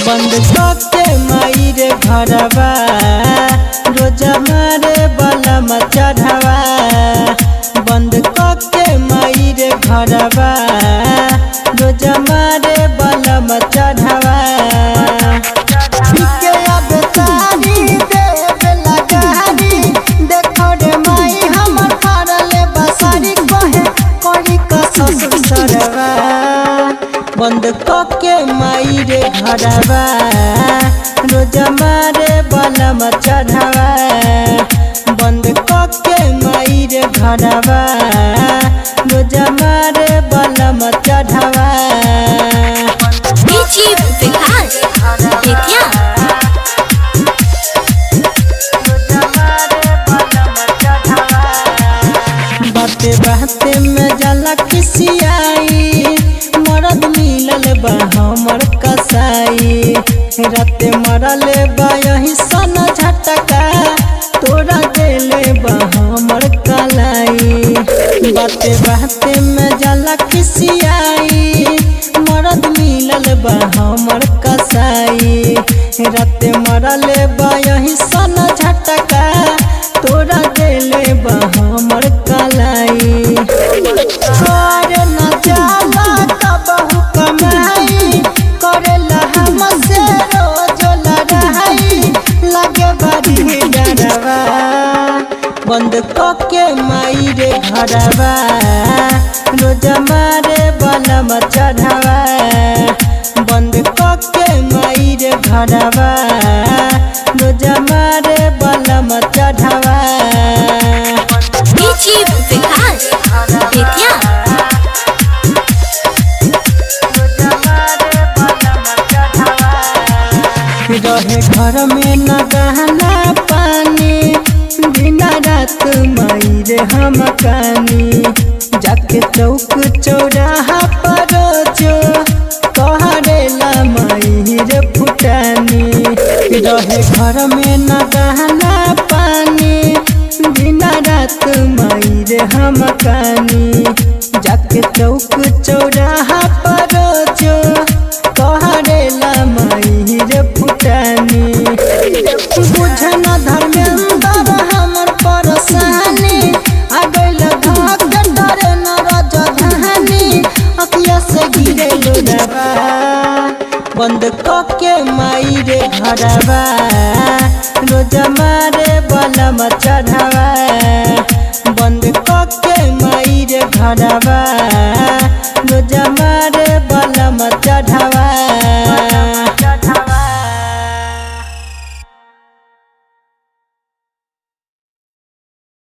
बंद कके माई रे घरवा, रोजा मारे बलम चढ़ावा। बंद कके माई रे घरवा, रोजा मारे बलम चढ़ावा। के अब तारी देवे लगारी, देखो रे माई हमर फाड़ले बसारी, कहे करी का ससुर सरवा। बंद कके माई रे घरवा, रोजा मारे बलम चढ़ावा। बंद कके माई रे घरवा, रोजा मारे बलम चढ़ावा। डीजे विकास बेतिया। बाते बाते में जाला खिसियाई, मरद मिलल बा हमर कसाई। राते मरले बा यही सन झटका, तोरा देले बा हमर कलाई। बाते बाते में जाला खिसियाई, मरद मिलल बा हमर कसाई। राते मरले बा यही सन झटका, तोरा देले बा हमर कलाई। करे न जाला कबहू कमाई, करेला हमसे रोज लड़ाई, लगे बड़ी डरवा। बंद कके माई रे घरवा, रोजा मारे बलम चढ़ावा। बंद कके माई रे घरवा, रोजा मारे बलम चढ़ावा। डीजे विकास बेतिया। रहे घर में न गहना पानी, बिना रात माई रे हम कानी। जाके चौक चौराहा पर जो कहरेला माई रे फुटानी। रहे घर में न गहना पानी, बिना रात माई रे हम कानी। जाके चौक चौराहा पर जो कहरेला माई रे फुटानी। बुझन धर्मेंद्र हमर परेशानी, आ गइल धक डरे न रजधानी, अखिया से गिरे लोरवा। बंद कके माई रे घरवा, रोजा मारे बलम चढ़ावा। बंद कके माई रे घरवा, रोजा मारे